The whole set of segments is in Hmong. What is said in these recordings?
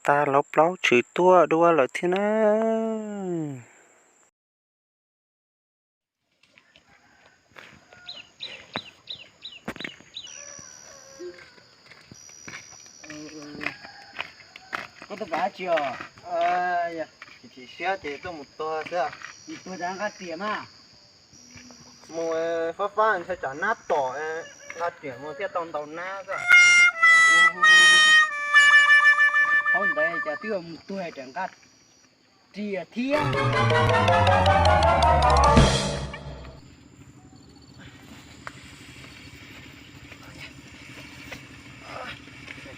tas los plaub tshwm tuaj dua lawm thiab na. Koj tuaj pab tsi os? Chim siab ces tuaj mus tuag xwb. Mus tuag rov nqa riam mas. Mus fab fab ntshai tsam nab tom, nqa riam mus thiaj tau ntau nab xwb. Thaum ntawd cas twb mus tuag rov nqa riam thiab.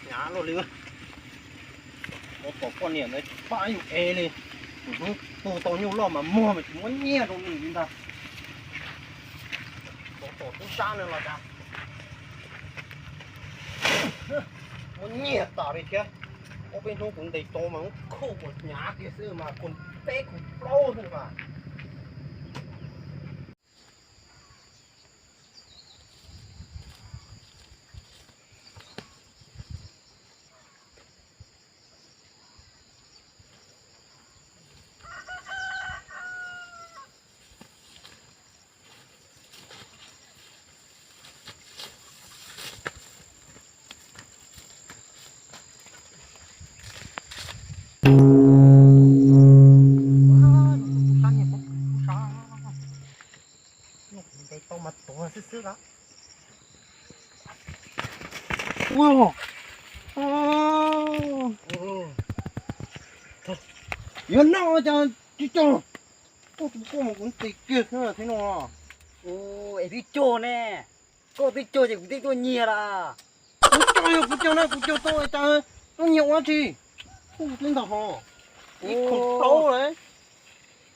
Hnyav luaj li, muab pom poj niam ntawd pab yus ev li. Hnub tu tau nyuj loj mas muag mas tsis muab nyiaj rau nws li ntag. Tom tub sab no los cas muab nyiaj tas li thiab. Ob peb hnub kuv ntes tau mas muab khuj kuv hnyav kiag xwb mas kuv peb kuv plaub xwb mas. Ntes tau mas tuag xwb xwb lawm. Ua, yuav noj cas tsis cog. Koj tus koj mas kuv ntes kiag xwb thiab no. Es twb cog ne, koj twb cog ces kuv twb tuaj nyiag las. Kuv cog yog kuv cog na, kuv cog tau cas tuaj nyiag ua tsi. Kuv twb ntog ho, ib khoom plaub lawm.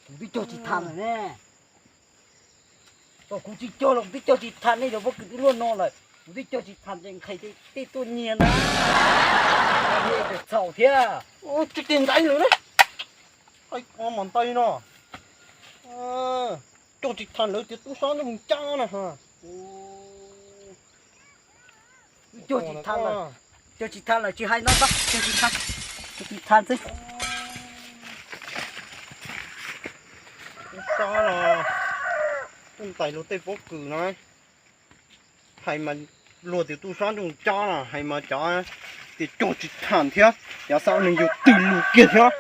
Kuv twb cog tsis tham lawm ne. Kuv tsis cog los kuv twb cog tsis tham ne, yog pob kws twb luaj no lawm kuv twb cog tsis tham ces nqhis tej tuaj nyiag ntag. Txhaum thiab. Tsis tig ntaiv lawm na. Qaib qhov mas ntais no. Cog tsis tham lawv tias tub sab nyob mus cab na. Cog tsis tham lawm, cog tsis tham lawm tsis hais no ntag, cog tsis tham, cog tsis tham xwb. Tub sab no, tub ntais luag tej pob kws no. Hais mas luag tias tub sab nyob mus cab na, hais mas cov tias cog tsis tham thiab, cov xav nws yug twg lug kiag thiab.